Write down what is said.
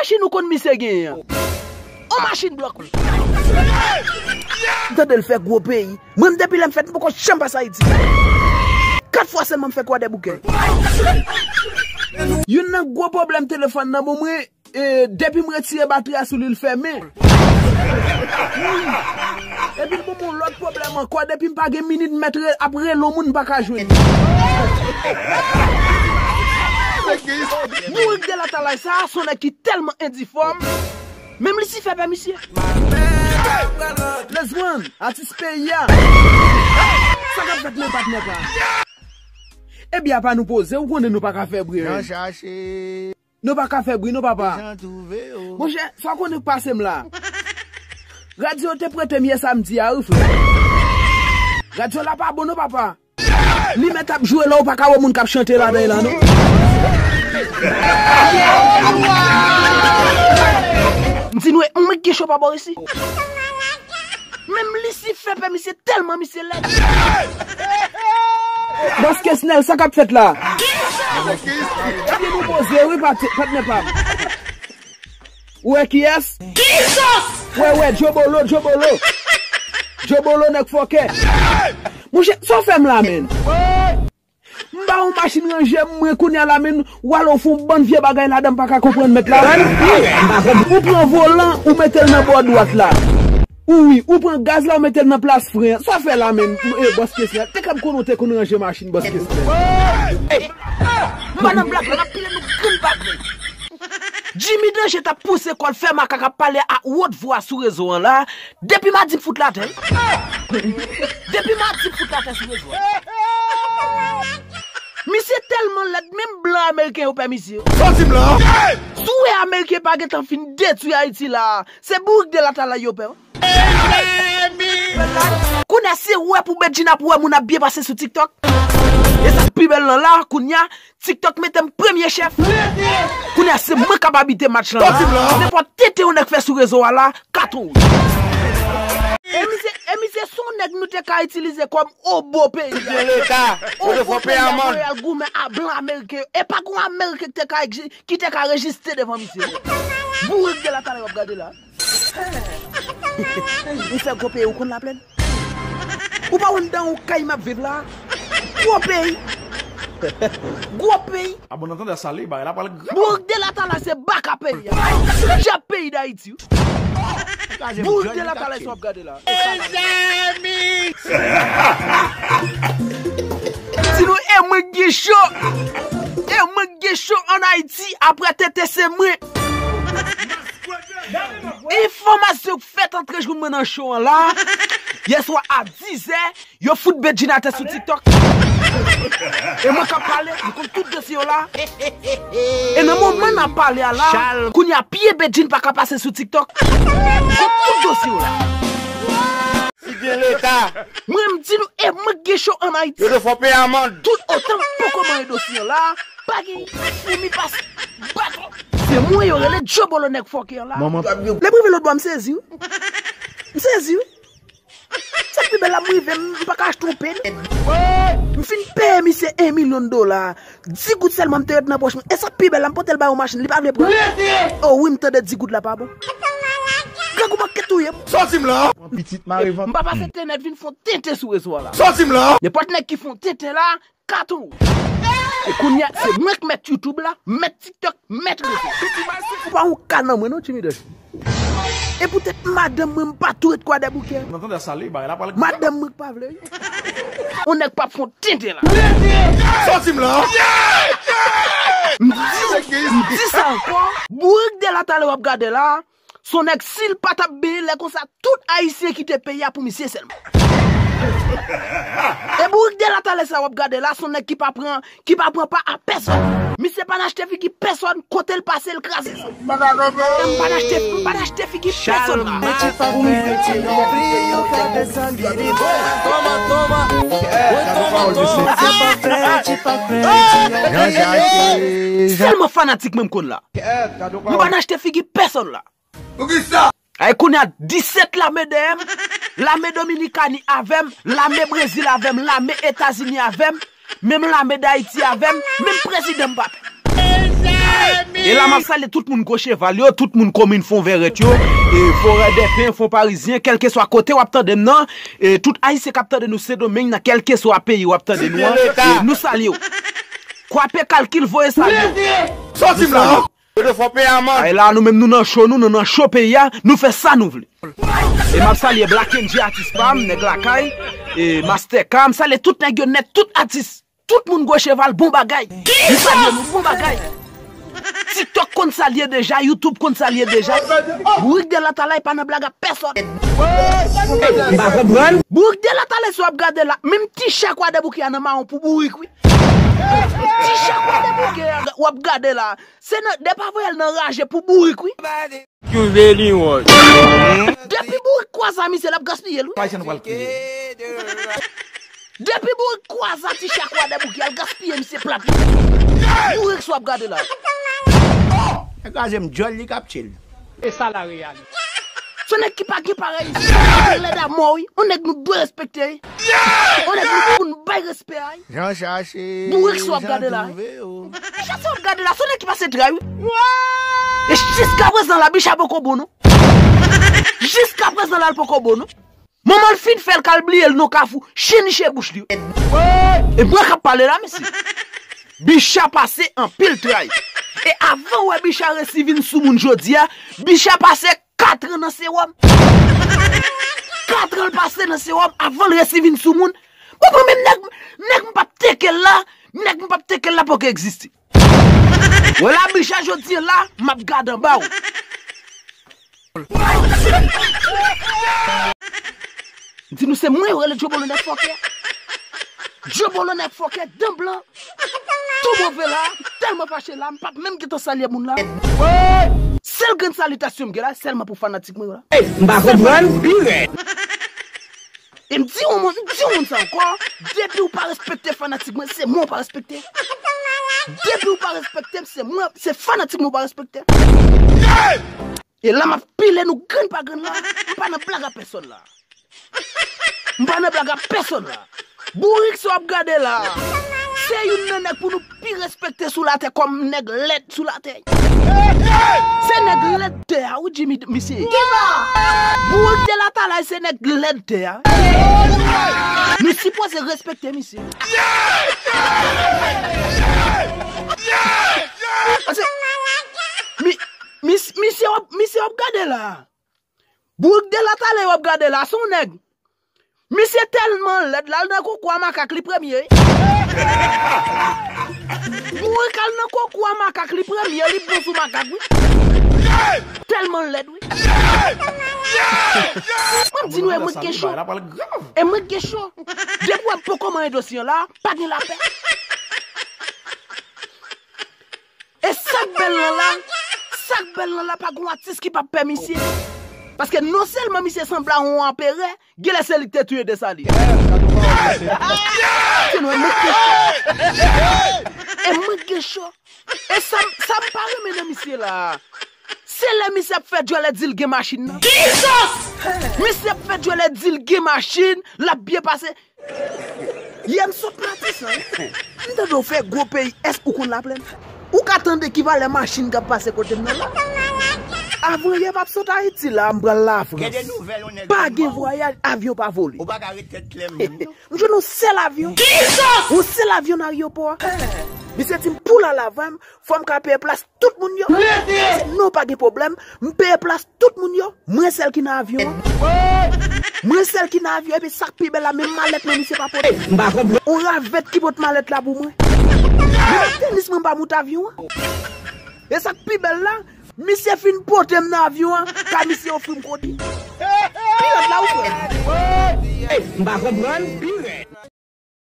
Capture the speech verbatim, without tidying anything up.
Machin ou konn misye genyen an? On machin blòk wi. M tande l fè gwo peyi. Mwen menm depi lè m fèt m poko janm pase Ayiti. Kat fwa sèlman m fè Kwadèboukè. Youn nan gwo pwoblèm telefòn nan bon mwen, e, depi m retire batri a sou li l fèmen. Epi l bon mwen lòt pwoblèm ankò, depi m pa gen minit m mèt re- ap rele yon moun m pa ka jwenn. Bourik de latalay sa a se yon nèg ki tèlman endifòm. Menm Lisifè pè misye. Lezwan, atis peyi a. Sa k ap fèt men patnè pa? Ebyen apa nou poze, ou konnen nou pa ka fè bri. Nan chache. Nou pa ka fè bri non papa. Jan twouve yo. Monchè, sa w konnen k pase m la. Radyo te prete m yè samdi a wi frè. Radyo la pa bon non papa. Limèt ap jwe la, ou pa ka wè moun k ap chante ladan l la non. M di nou e yon mwen ki gen cho pa bò isi. Menm Lisifè pè misye tèlman misye lèd. Bòs Kesnel, sa k ap fèt la? Ebyen nou poze wi patnè pa m. Ou wè kiyès? Wè wè, Djobolo, Djobolo. Djobolo nèg fòkè. Monchè, sa w fè m la menm? M ba yon machin ranje m mwen kounye a la menm, w al ou fè yon bann vye bagay ladan m pa ka konprann mèt la. Ou pran volan, ou mete l nan bò dwat la. Ou wi, ou pran gaz la, ou mete l nan plas fren an. Sa w fè la menm? E bòs Kesnel, te ka m konnen w te konn ranje machin bòs Kesnel. M pa nan blag la, m ap pile nou grenn pa grenn. Jimmy Danje t ap pouse kò l fè makak ap pale a wot vwa sou rezo an la. Depi madi m fout l atè. Depi madi m fout l atè sou rezo an. Misye tèlman lèd, menm blan ameriken yo pè misye. Sòti m la. Si w wè ameriken pa gentan fin detwi Ayiti la, se bourik de latalay yo pè. Kounye a se wè pou Bedjine ap wè moun ap byen pase sou TikTok. E sa k pi bèl lan la, kounye a TikTok mete m premye chèf. Kounye a se mwen k ap abite match lan la. Nenpòt tenten yon nèg fè sou rezo a la, katon. E misye, e misye se yon nèg nou te ka itilize kòm obo peyi a. Leta, obo peyi a, mwen al goumen a blan ameriken yo. E pa gon ameriken ki te ka egzi- ki te ka rejiste devan misye. Bourik de latalay w ap gade la. Ou fè gwo peyi, ou konn laplèn? Ou pa wè m dan yon kay m ap viv la? Gwo peyi. Gwo peyi. A bon, nan tande sa li, bagay la pral grav. Bourik de latalay se baka peyi a. Djab peyi Dayiti. Bourik de latalay sa w ap gade la. Mezanmi! Di nou e mwen k gen cho. E mwen k gen cho ann Ayiti, apre tenten se mwen. Enfòmasyon k fèt antre jwenn mwen nan cho an la. Yèswa a dizè, yo fout Bedjine atè sou TikTok. E mwen k ap pale, m konn tout dosye yo la. E nan moman n ap pale a la, kounye a pye Bedjine pa ka pase sou TikTok. M konn tout dosye yo la. Figi leta. Mwen m di nou, e mwen k gen cho ann Ayiti. Yo te fè w peye amann. Tout otan m poko mare dosye an la, pa gen foumi pas baton. Se mwen yo rele Djobolo nèg fòkè an la. Lè m rive lòtbò a m sezi wi. M sezi wi. Sa k pi bèl la m rive m pa ka achte yon pen. M fin peye misye en milyon dola. Di goud sèlman m te ret nan pòch mwen. E sa k pi bèl la m pote l bay yon machin li pa vle pran. O wi m tande di goud la pa bon. Grangou manke touye m. Sòti m la. Pitit mare vant. M pa pase tenten vin fè yon tenten sou rezo a la. Sòti m la. Nenpòt nèg ki fè yon tenten la, katon. E kounye a se mwen k mèt YouTube la, mèt TikTok, mèt rezo. Ou pa yon ka nan mwen non Jimmy Danje. E poutèt madanm mwen m pa tou ret Kwadèboukè. Madanm mwen k pa vle wi. Yon nèg p ap fè yon tenten la. Sòti m la. M di, m di sa ankò. Bourik de latalay w ap gade la. Se yon nèg si l pa t ap benyen lè konsa tout ayisyen kite peyi a pou misye sèlman. E bourik de latalay sa w ap gade la se yon nèg ki pa pran ki pa pran pa a pèsòn. Misye pa n achte figi pèsòn, kote l pase l kraze sa. M pa n achte, m pa n achte figi pèsòn la. Sèlman fanatik mwen m konn la. M pa n achte figi pèsòn la. Poukisa? Ay kounye a disèt lame dèyè m. Lame Dominikani avè m, lame Brezil avè m, lame Etazini avè m, menm lame Dayiti avè m, menm prezidan m pa pè. Mezanmi! E la m ap salye tout moun Gwo Cheval yo, tout moun komin Fon Vèrèt yo, e Forè Dèpen, Fon Parizyen, kèlkeswa kote w ap tande m nan, e tout Ayisyen k ap tande nou Sendomeng nan, kèlkeswa peyi w ap tande nou an, e nou salye w. Kwape kalkil, voye salye w. Sòti m la. Yo te fò peye amann. Ay la, nou menm nou nan cho, nou, nou nan cho peyi a, nou fè sa nou vle. E m ap salye Black N J atis pa m, nèg lakay, e Master K, m salye tout nèg yo nèt, tout atis. Tout moun Gwo Cheval, bon bagay. M salye nou, bon bagay. TikTok konn salye deja, YouTube konn salye deja. Bourik de Latalay pa nan blag ak pèsòn. M pa konprann. Bourik de Latalay, si w ap gade la, menm ti chak wa debouke a nan mawon pou Bourik, wi. Ti chak wa debouke a, w ap gade la. Se nan, depa voye l nan raje pou Bourik, wi. Yo vle li wòch. Depi Bourik kwaze a misye, l ap gaspiye l, wi. Ayisyen nou pral kriye. Depi Bourik kwaze a ti chak wa debouke, al gaspiye misye plat, wi. Bourik sa w ap gade la. Nèg kraze m djòl li k ap tchil. E sa la reyalite. Se nèg ki pa gen parèy. Lèd a mò, wi. On nèg nou dwe respekte, wi. On nèg nou pou n bay respè a, wi. Jan chache. Bourik sa w ap gade la, wi. Bicha sa w ap gade la, se on nèg ki pase tray, wi. E jiska prezan la, Bicha poko bon, non. Jiska prezan la, l poko bon, non. Manman l fin fè l k al bliye l nan kafou, chiniche bouch li. E mwen k ap pale la, mesye. Bicha pase anpil tray. E avan w wè Bicha resi vin sou moun jodi a, Bicha pase kat an nan sewòm. Kat an l pase nan sewòm avan l resi vin sou moun. Bon, bon, men nèg, nèg m p ap teke l la, nèg m p ap teke l la poko egziste. Wè la, Bicha, jodi a la, m ap gade anba w. M di nou se mwen yo rele Djobolo nèg fòkè. Djobolo nèg fòkè, dan blan. Tou move la, m tèlman fache la, m p ap menm gentan salye moun la. Sèl grenn salitasyon m gen la, sèlman pou fanatik mwen yo la. M pa konprann, pi rèd. E m di yon moun, m di yon moun sa ankò, depi w pa respekte fanatik mwen, se mwen w pa respekte. Depi w pa respekte m, se mwen, se fanatik mwen w pa respekte. E la m ap pile nou grenn pa grenn la, m pa nan blag a pèsòn la. M pa nan blag a pèsòn la. Bourik sa w ap gade la, se youn nan nèg pou nou pi respekte sou latè kòm nèg lèd sou latè. Se nèg lèd tè a, wi, Jimmy, misye. Bourik de Latalay se nèg lèd tè a. Nou sipoze respekte misye. Pase, mi, mis, misye w ap, misye w ap gade la. Bourik de Latalay w ap gade la, se yon nèg. Misye tèlman lèd, l al nan konkou a makak, li premye. Bourik al nan konkou a makak, li premye, li bon sou makak, wi. Tèlman lèd, wi. Mwen di nou, e mwen k gen cho. E mwen k gen cho. Depi w ap poko manyen dosye an la, pa gen lapè. E sa k bèl lan la, sa k bèl lan la, pa gon atis ki p ap pè misye. Paske non sèlman misye sanble a yon anperè, genlè se li k te touye Desalin. Se nou, e mwen k gen cho. E mwen k gen cho. E sa, sa m pa renmen nan misye la, se lè misye ap fè djòlè di l gen machin nan. Misye ap fè djòlè di l gen machin, l ap byen pase. Yè m sot Matis lan, wi. M tande w fè gwo peyi, èske ou konn Laplèn? Ou ka tande ki valè machin k ap pase kote m nan la? Avan yè m ap sot Ayiti la, m pral Lafrans. Pa gen vwayaj, avyon pa vole. M jwenn yon sèl avyon. Yon sèl avyon nan ayewopò a. Misye di m pou l al avè m, fò m ka peye plas tout moun yo. Misye di non, pa gen pwoblèm, m peye plas tout moun yo. Mwen sèl ki nan avyon an. Mwen sèl ki nan avyon, epi sa k pi bèl la, menm malèt mwen misye pa pote. On ravèt ki pote malèt la pou mwen. Menm tenis mwen m pa moute avyon an. E sa k pi bèl la, misye fin pote m nan avyon an, ka misye ofri m kode. Pilòt la ou frè m. M pa konprann.